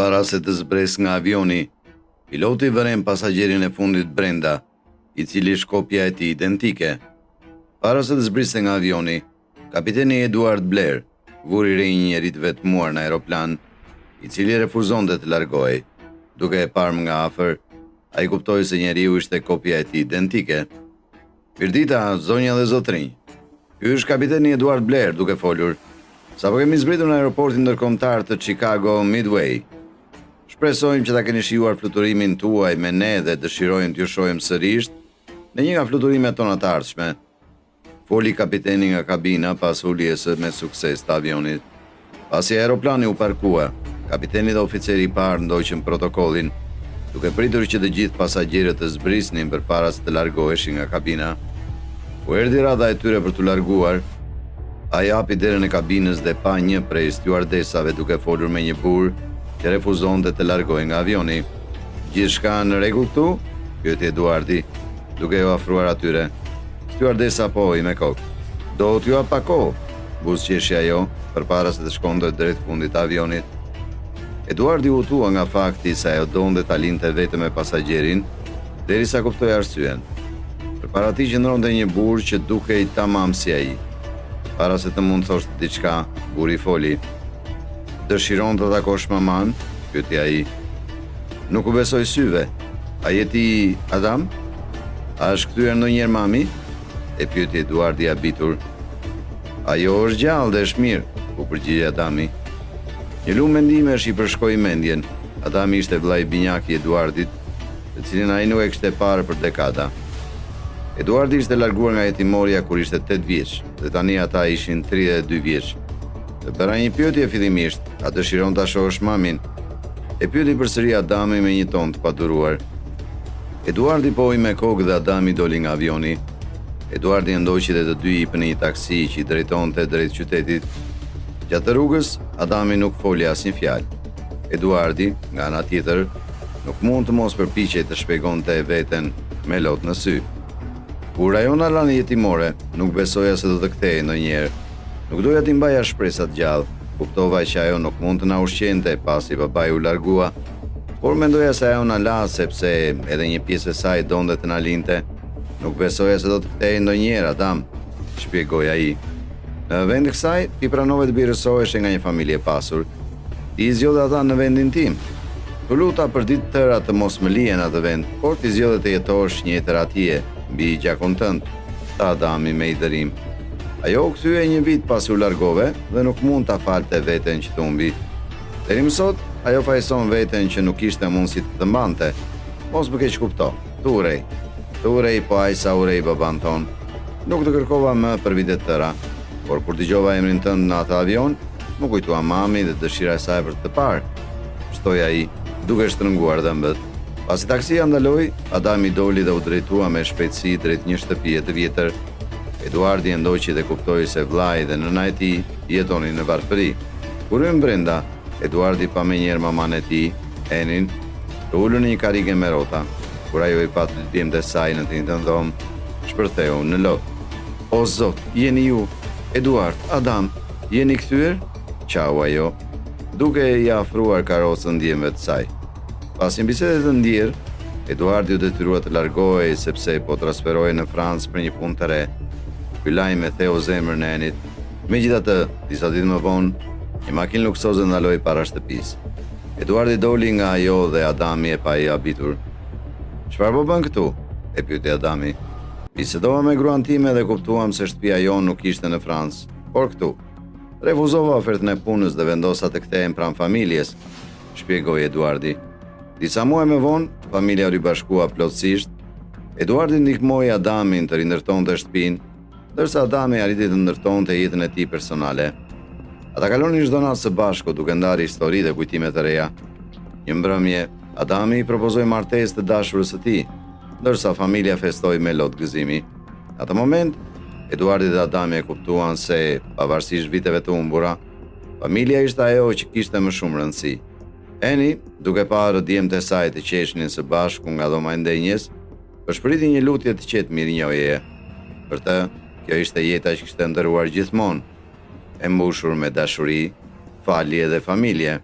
Para se të zbresë nga avioni, piloti vëren pasagjerin e fundit brenda, i cili është kopja e tij identike. Para se të zbriste nga avioni, kapiteni Eduard Blair vuri re një njeri të vetmuar në aeroplan, i cili refuzonte të largohej. Duke e parë nga afër, ai kuptoi se njeriu ishte kopja e tij identike. Mirëdita, zonja dhe zotërinj. Ky është kapiteni Eduard Blair duke folur. Sapo kemi zbritur në aeroportin ndërkombëtar të Chicago Midway. Shpresojmë që ta keni shijuar fluturimin tuaj me ne dhe dëshirojmë t'ju shohim sërish në një nga fluturimet tona të ardhshme. Foli kapiteni nga kabina pas uljes me sukses të avionit. Pasi aeroplani u parkua, kapiteni dhe oficeri i parë ndoqën protokollin, duke pritur që të gjithë pasagjerët të zbrisnin përpara se të largoheshin nga kabina. Kur erdhi radha e tyre për t'u larguar, ai hapi derën e kabinës dhe pa një prej stjuardesave duke folur me një burrë që refuzonte të largohej nga avioni. Gjithçka në rregull këtu? pyeti Eduardi, duke iu afruar atyre. Stjuardesa pohoi me kokë. Do t'ju jap pak kohë, buzëqeshi ajo, përpara se të shkonte drejt fundit të avionit. Eduardi u hutua nga fakti se ajo donte ta linte vetëm me pasagjerin, derisa kuptoi arsyen. Përpara tij qëndronte një burrë që dukej tamam si ai. Para se të mund të thoshte diçka, burri foli. Dëshiron të takosh mamanë? pyeti ai. Nuk u besoj syve. A je ti Adam? A është kthyer ndonjëherë mami? E pyeti Eduardi i habitur. Ajo është gjallë dhe është mirë, u përgjigj Adami. Një lumë mendimesh i përshkoi mendjen. Adami ishte vëllai binjak i Eduardit, të cilin ai nuk e kishte parë për dekada. Eduardi ishte larguar nga jetimorja kur ishte 8 vjeç dhe tani ata ishin 32 vjeç. Të bëra një pyetje fillimisht, a dëshiron ta shohësh mamin? E pyeti përsëri Adami me një ton të paduruar. Eduardi pohoi me kokë dhe Adami doli nga avioni. Eduardi e ndoqi dhe të dy hipën në një taksi që i drejtonte drejt qytetit. Gjatë rrugës, Adami nuk foli asnjë fjalë. Eduardi, nga ana tjetër, nuk mund të mos përpiqej të shpjegonte veten me lot në sy. Kur ajo na la në jetimore, nuk besoja se do të kthehej ndonjëherë. Nuk doja t'i mbaja shpresat gjallë. Kuptova që ajo nuk mund të na ushqente pasi babai u largua, por mendoja se ajo na la sepse edhe një pjesë e saj donte të na linte. Nuk besoja se do të kthehej ndonjëherë, Adam, shpjegoi ai. Në vend të kësaj, ti pranove të birësoheshe nga një familje e pasur. Ti i zgjodhe ata në vendin tim. T'u luta për ditë të tëra të mos më lije në atë vend, por ti zgjodhe të jetosh një jetë ratie mbi gjakun tënd, tha Adami me hidhërim. Ajo u kthye një vit pasi u largove dhe nuk mund ta falte veten që të humbi. Deri më sot, ajo fajëson veten që nuk kishte mundësi të të mbante. Mos më keqkupto, të urrej. Të urrej po aq sa urrej babanë tonë. Nuk të kërkova më për vite të tëra, por kur dëgjova emrin tënd në atë avion, m'u kujtua mami dhe dëshira e saj për të të parë, shtoi ai, duke shtrënguar dhëmbët. Pasi taksia ndaloi, Adami doli dhe u drejtua me shpejtësi drejt një shtëpie të vjetër. Eduardi e ndoqi dhe kuptoi se vëllai dhe nëna e tij jetonin në varfëri. Kur hynë brenda, Eduardi pa menjëherë mamanë e tij, Enin, të ulur në një karrige me rrota. Kur ajo i pa të dy djemtë e saj në të njëjtën dhomë, shpërtheu në lot. O Zot, jeni ju! Eduard, Adam, jeni kthyer? qau ajo, duke ia afruar karrocën djemve të saj. Pas një bisede të ndjerë, Eduardi u detyrua të largohej sepse po transferohej në Francë për një punë të re. Ky lajm e theu zemrën e Enit. Megjithatë, disa ditë më vonë, një makinë luksoze ndaloi para shtëpisë. Eduardi doli nga ajo dhe Adami e pa i habitur. Çfarë po bën këtu? e pyeti Adami. Bisedova me gruan time dhe kuptuam se shtëpia jonë nuk ishte në Francë, por këtu. Refuzova ofertën e punës dhe vendosa të kthehem pranë familjes, shpjegoi Eduardi. Disa muaj më vonë, familja u ribashkua plotësisht. Eduardi ndihmoi Adamin të rindërtonte shtëpinë, ndërsa Adami arriti të ndërtonte jetën e tij personale. Ata kalonin çdo natë së bashku duke ndarë histori dhe kujtime të reja. Një mbrëmje, Adami i propozoi martesë të dashurës së tij, ndërsa familja festoi me lot gëzimi. Në atë moment, Eduardi dhe Adami e kuptuan se, pavarësisht viteve të humbura, familja ishte ajo që kishte më shumë rëndësi. Eni, duke parë djemtë e saj të qeshnin së bashku nga dhoma e ndenjes, Pëshpëriti një lutje të qetë mirënjohjeje. Për të, kjo ishte jeta që kishte ëndërruar gjithmonë, e mbushur me dashuri, falje dhe familje.